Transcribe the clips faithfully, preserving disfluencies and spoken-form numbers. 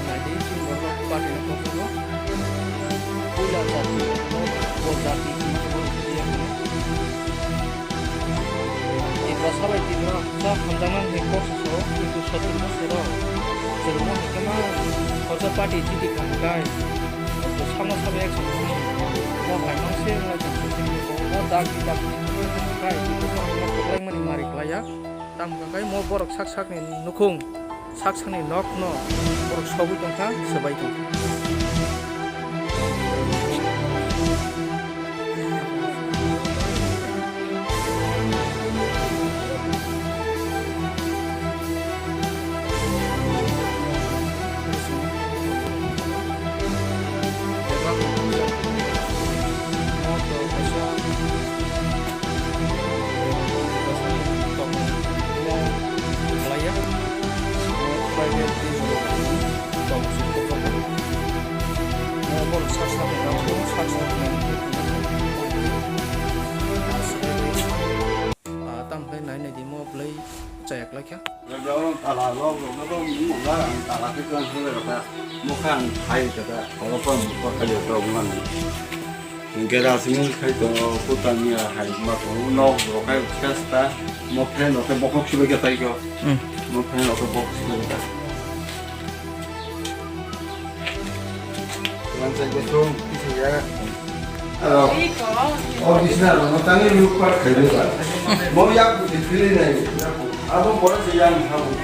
Naidi chini borok party ni kosogo. Puila jati, bo jati hwnma borok Tiprasa bai Tiprasa hamjaknani kok soro, kintu sottur bosoro chwrwngno hai khe ma khoroksa party chiti kha hwnkhe, samo samo action mo hai mang se wng lai tong sottur boso o dak di dak di kai Tiprasa no kwplaimani mari klai ya. Tamo hwnka khe mo borok sak sakni nukhung, sak sakni nokno borok sogwi tongkha, swbai tongkha. Tamo khe nai nai di mo bwlai chaya kwlai kha. Tala rok rok no tong mung la ang tala khe tong sung le rota. Mo kha ang hai kata oro pa mo pa kali rok man. Gera sini khai to kutang ya hai ma to nok rok khai chesta mo phen rok khai bokok silo ke tai ko. Hmm. Mo phen rok khai bokok silo ke tai. Lansa gosong kisa ya. Aro. O bisna ro tani luk par khai ba. Mo yak buti phili nai. Abo bora se yang thabu.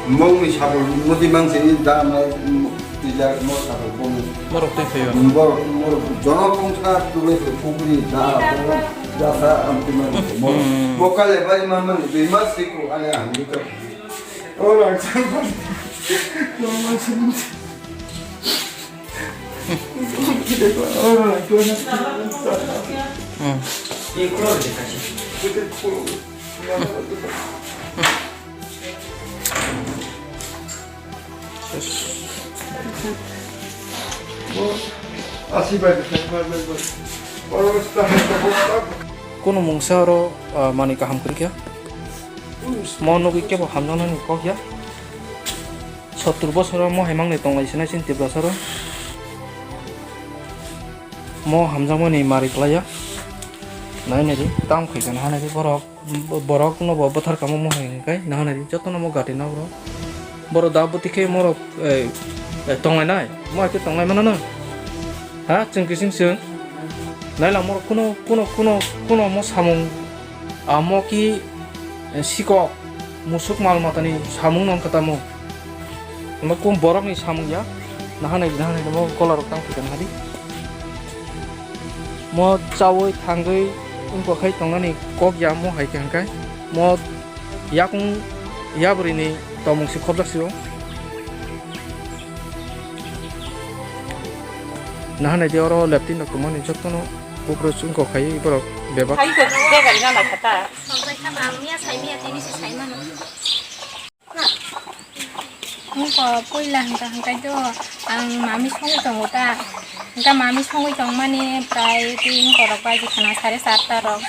Mong ni sabo muti mang se ni da ma tija mo sabo bong. Borok twi phaio. Borok, borok jono kong sa tu le pukri da da sa am ti mang mo. Mo kale bai ma man ni ma se ko ale am ni ka. Ora, Kuno mungsa oro, ah, manwi kaham kwrwi kha. Mo nugwi kebo hamjaknani kok ya. Sottur bosoro mo hai mangnai tonglai sinai chini Tiprasa ro. Mo hamjakmani mari klai ya. Nai nai di, tamo khai kha naha nai di borok. Borok no bo bwthar kamo mo hai hwnkhai naha nai di. Joto no mo gati na bro. Borok da bwtwi khe morok, eh, eh, tonglai nai. Mo hai khe tonglai mano no. Ha, chwng kising chwng. Nai lang morok kuno, kuno, kuno, kuno mo samung. Amo ki, eh, sikok, musuk mal matani samung no wngkha tamo. Amo kum borok ni samung ya, nahanai, nahanai mo kola rok tang khe naha di. Mo chaui thangwi wngkha khai tongnani kok ya mo hai khe hwnkhai. Mo yakung yabri ni tomung si khobjak si o. Nahanai di oro leptin rok tongmani jotono bupro chwngkok khai borok bebak. Hai kok de gari na lai khata. Ang miya sai miya tini se sai mano. Wngkha puila hwnka hwnkai do ang mami songwi tongo ta. Hwnka mami songwi tongmani prai twi wngkha rok baji khana sare charta rok.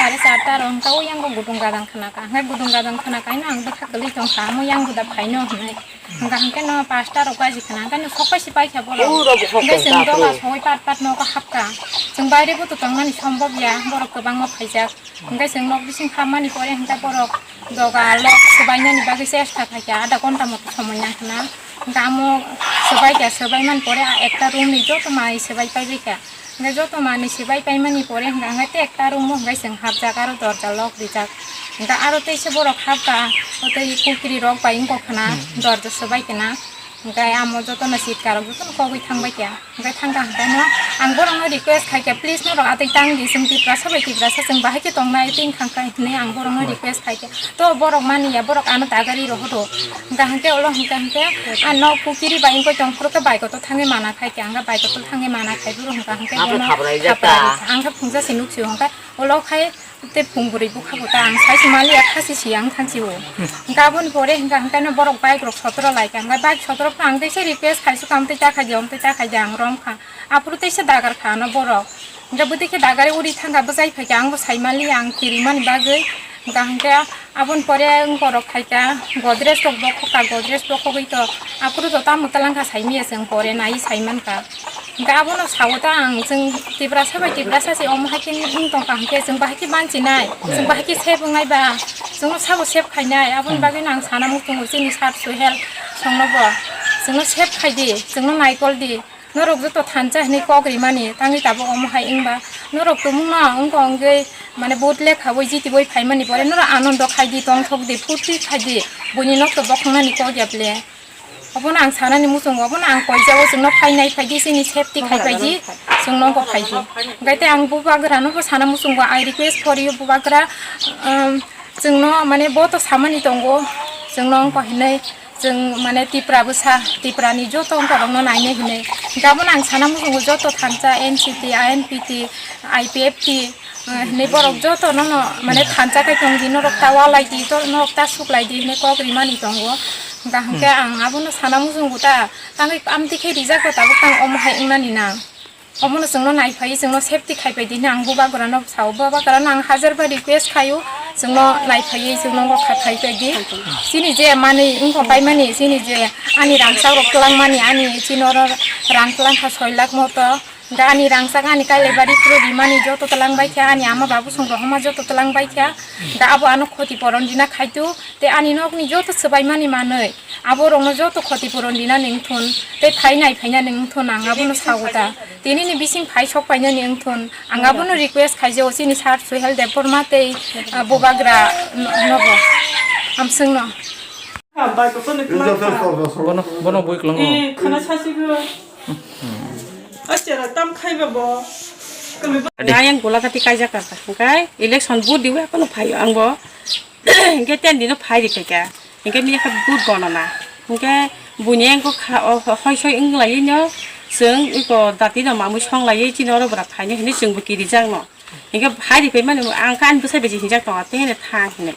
Are charta rok hwnkha o yang bo gudung gadang khna kha. Hwnkhe gudung gadang khna kha, ang bwkha kwlwi tong kha, amo yang buda phaino hwnwi. Hwnkha hwnkhe no pasta rok baji khna, hwnkhe no sok pai si pai kha borok. Hwnkhe chwng doga sogwi pat pat nogo hap kha. Chwng baire bo to tongmani sombhob ya, borok kwbangma phaijak. Hwnkhe chwng nok bising hapmani pore hwnkhe borok doga lok swbainani bagwi chesta khaikha, adha ghonta moto somoi nangkhna. Hwnkhe amo swbaikha, swbaimani pore a ekta room ni joto manwi swbai paibaikha. Hwnkhe joto manwi swbai paimani pore hwnkha hwnkhe tei ekta room o hwnkhe chwng hapjak, aro dorja lok rijak. Hwnkhe aro teisa borok hapkha, o tei kukri rok bai wngkha khna, dorja swbai khna. Hwnkhe amo jotono sitka rok jotono kogwi thangbai kha. Hwnkhe thangkha hwnkhe no ang borokno request khaikha, please norok atwi tang di, chwng Tiprasa bai Tiprasa chwng bahai khe tongnai tei wngkha hwnkha hinwi ang borokno request khaikha. To borok mani ya, borok ano dagari rohodo. Hwnkha hwnkhe ulo hwnkha hwnkhe ano kukiri bai wngkha tong phuru khe bai kotor thangwi mana khaikha, hwnkha bai kotor thangwi mana khai phuru hwnkha hwnkhe bono khaprari kha. Ang khe phungsa se nuksio hwnkha ulo khai. Tei phung bwrwi bwkha bo ta ang sai se mali ya khasi si ang thansi o. Hwnkhe aboni pore hwnkha hwnkhe no borok bike rok sotoro lai kha. Hwnkhe bike sotoro phano ang teisa request khai su kha, amtwi ta khai di, amtwi ta khai di ang rom kha. Aphuru teisa dagar kha ano borok. Hwnkhe bwtwi khe dagari uri thangkha bwchai phai kha ang bo sai mali ya ang kirimani bagwi. Hwnkha hwnkhe aboni pore wngkorok khai kha Godrej rok bokhok kha, Godrej bokhogwi to aphuru to tamo twlang kha sai maya chwng pore nai sai man kha. Hwnkhe abono sao ta ang, chwng Tiprasa bai Tiprasa se omo hai khe wng tong kha, hwnkhe chwng bahai khe banchi nai, chwng bahai khe save wngnai ba, chwngno sabo save khai nai, aboni bagwi no ang sana muchungo chini sir Suhel songno bo, chwngno save khai di, chwngno naikol di, norok joto thansa hinwi kok rimani, tangwi tabuk omo hai wngba, norok tumungno wngkha wngwi mane vote lekha bai jitiwi phaimani pore norok anondo khai di, tongthok di, phurti khai di, buini nok to bokhongnani kok ya ble. Obono ang sanani muchungo, obono ang koijago chwngno phainai phaidi, chini safety khai phaidi, chwngno wngkha phaidi. Hwnkhe tei ang bubagrano bo sana muchungo, I request for you bubagra, um, chwngno mane bo to samani tongo, chwngno wngkha hinwi, chwng mane Tipra bwsa, Tiprani joto wngkha rokno nainai hinwi. Hwnkhe abono ang sana muchungo joto thansa N C T, I N P T, I P F T, hinwi borok joto nono mane thansa khai tong di, norok ta walai di, to norok ta suklai di hinwi kok rimani tongo. Hwnkha hwnkhe ang abono sana muchungo ta, tangwi amtwi khe rijak kho tabuk tang omo hai wngnani nang. Omono chwngno naiphai, chwngno safety khai pai di hinwi ang bubagrano sao, bubagrano ang hajar bar request khaio, chwngno naiphai, chwngno wngkha khai pai di. Chini je manwi wngkha paimani, chini je ani rangchak rok twlangmani, ani chini oro rang twlang kha soi lakh moto. Da ani rangchak ani kailai bari phuru rimani joto twlang bai kha, ani ama babu song rohorma joto twlang bai kha. Da abo ano khoti poron rina khaitu, tei ani nokni joto swbai mani manwi abo rokno joto khoti poron rina ning thun, tei phai nai phaina ning thun ang abono sao da. Tini ni bising phai sok paina ning thun, ang abono request khai je o chini sir Suhel Debbarma tei, ah, bubagra no-, nobo amswng no. Bono, bono bui kwlango. Eh, khana sasi bo. Achara tam khaiba bo. Ayang gola kati kaijak kha. Hwnkhe election vote diwi hakono phaio ang bo. Hwnkhe ten dino phai ri phaikha. Hwnkhe miya kha vote gonana. Hwnkhe buini ang kha o hoi soi wng lai no. Chwng iko dati no mamui song lai chini oro bwra phaini hinwi chwng bo kirijak no. Hwnkhe phai ri phaimani ang kha ani bwsai bai hinjak tongo tei thang hinwi.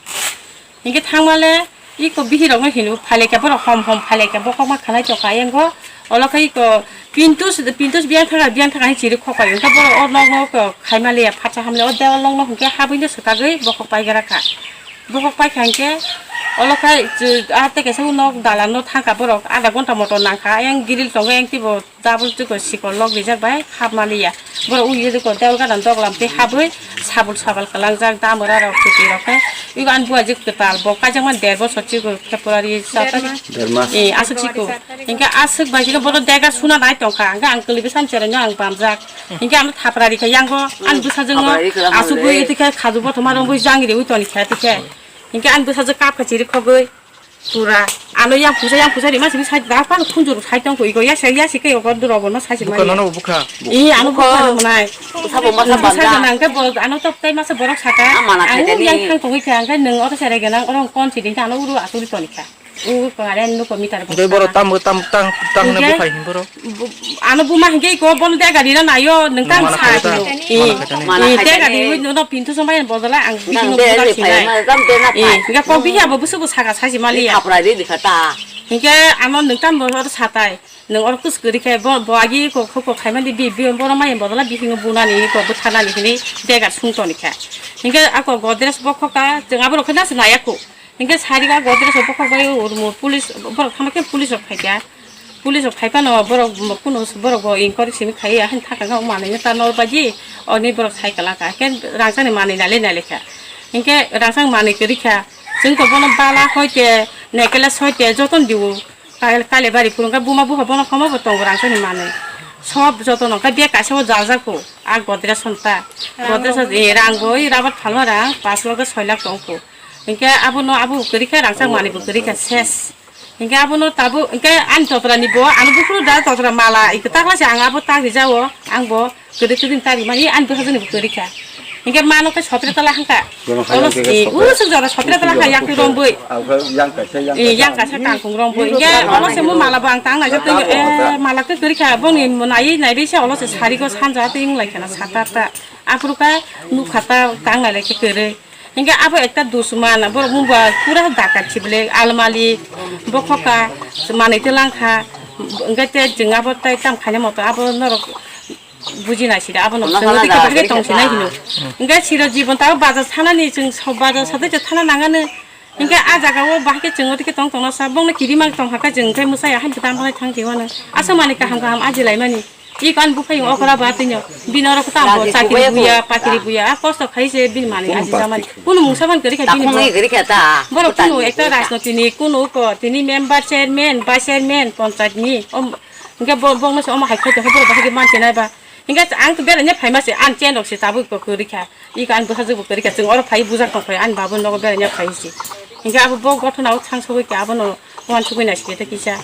Hinkhe thangmale iko bihirokno hino, phailekhe borok hom hom phailekhe bokhokma khanai tongkha ayang go. Olo khe iko Pintus, Pintus biyang thangkha, biyang thangkha hinwi chiri khokpai. Hinkhe borok o nokno khaimaliya phatsa hamle o dewal nokno hinkhe habwino swkagwi bokhok paigra kha. Bokhok paikha hinkhe olo khe a tei kaisa nok dalanno thangkha borok adha ghonta moto nangkha. Ayang grill tongo, ayang teibo Double tiko sikol lok rijak bai hapmaliya. Borok ui rijak ko dewal gana doglam tei habwi sabul sabal kwlangjak damwra rok kwtwi rok khe. Ui ani buajik kwtal bo kaijakmani der bosor chikon February sat tarik. Derma. Eh, aswk chikon. Hinkhe aswk bai chikon bono dega suna nai tongkha. Hinkhe ang kwlwi bwsani cheraino ang bamjak. Hinkhe ano thapra rikha yango ani bwsajwkno aswk ui twi khe khaju bothoma rwngwi jangri ui toni kha twi khe. Hinkhe ani bwsajwk kapkha chiri khogwi. Pura. Ano yang puja, yang puja rima simi sai da pan khunjur sai tong koi go ya sai ya sikai ogo duro bono sai sima. Buka nono buka. I ano buka. Buka nang ke bo ano tok tai masa borok saka. Ano yang thang tongwi kha ang ke nung oro sere genang oro kon siding ano uru asuri toni kha. U ko are nuko mitar bo. Be boro tam tam tang tang ne bukai hin boro. Ano buma hingke iko bono dega dina nayo nung tang sa yo. I dega di no pintu sombai bodola ang bisi no budak sinai. I ga ko bihi abo busu bu saka saji mali ya. Khapra di dikha ta. Hinkhe ano nwng tamo oro satai, nwng oro kus kwrwi khe bo, bo agi kok, kok, kok khaimani bi, bi, bono mai bodola bisingo bunani kok bwtharnani hinwi degar sung toni kha. Hinkhe ako Godrej bokhok ka, chwng aborok khe nasu naya kho. Hinkhe sari ba Godrej bokhok bai urmo police borok thangma khe police rok phaikha. Police rok phaiphano borok kuno borok bo inquiry simi khaiya, hain thaka kha manwi ta nor baji, oni borok cycle ka, khe rangchakni manwi nale nale kha. Hinkhe rangchak manwi kwrwi kha. Chwng to bono bala hoite, necklace hoite, joton diwo. Kail-, Kailabari phuru wngkha buma bupha bono homo bo tongo rangchakni manwi. Sob joton wngkha bag kaisa o jaljak kho. A Godrej sonta. Rang Godrej rok eh, rang bo, i rabar phalma rang, pash lakh, soi lakh tong kho. Hinkhe abono abo kwrwi kha, rangchak manwi bo kwrwi kha, ses. Hinkhe abono tabuk, hinkhe ani totra ni bo, ano buphuru da totra mala, i kwtak se ang abo tak rijao, ang bo Kwrwi kwrwi tari mani ani bwsajwkni bo kwrwi kha. Hinkhe mano khe sotre tala hangka. Olos, eh, usuk jora sotre tala hangka yakni rombwi. Eh, yang kaisa kangkung rombwi. Hinkhe olos se mo mala bo ang tang naijak twi, eh, mala khe kwrwi kha. Boni naiwi naiwi se olos se sari go sanja twi wng lai khana sata ta. Aphuru kha nukha ta tang nai lai khe kwrwi. Hinkhe abo ekta dusman, borok mungba pura dakat sibole, almali, bokhoka, manwi twlang kha. Hinkhe te jwng abo tai tam khaina moto abo norok buji nai sida, abono chwng odi khe bahai khe tong sinai hino. Hinkhe siro jibon tabo bazar sanani chwng so bazar sadai je thana nangani. Hinkhe a jaga o bahai khe chwng odi khe tong tongna sa bongno kiri mang tong hakha chwng khe mwsai ahai bwtang bahai thang twi wano. Asa mani kaham kaham aji lai mani. I kan buphai okra ba tino. Bini oro kwtal bo chakri buya, pakri buya, a kosto khai se bini mani aji jamani. Kunu mungsa ban kwrwi kha bini bo. Borok kunu ekta rajnoti ni kunu ko tini member, chairman, vice chairman, panchayat ni. Hinkhe bo, bongno se omo hai khai tongkha, borok bahai khe manchai nai ba. Hinkhe ang to beraina phaima se, ang chain rok se tabuk bo kwrwi kha. Iko ang bwsajwk bo kwrwi kha, chwng oro phai bujak tong phai, ani babo nogo beraina phai se. Hinkhe abo bo gothona o thang sogwi khe abono uansugwi nai se kisa.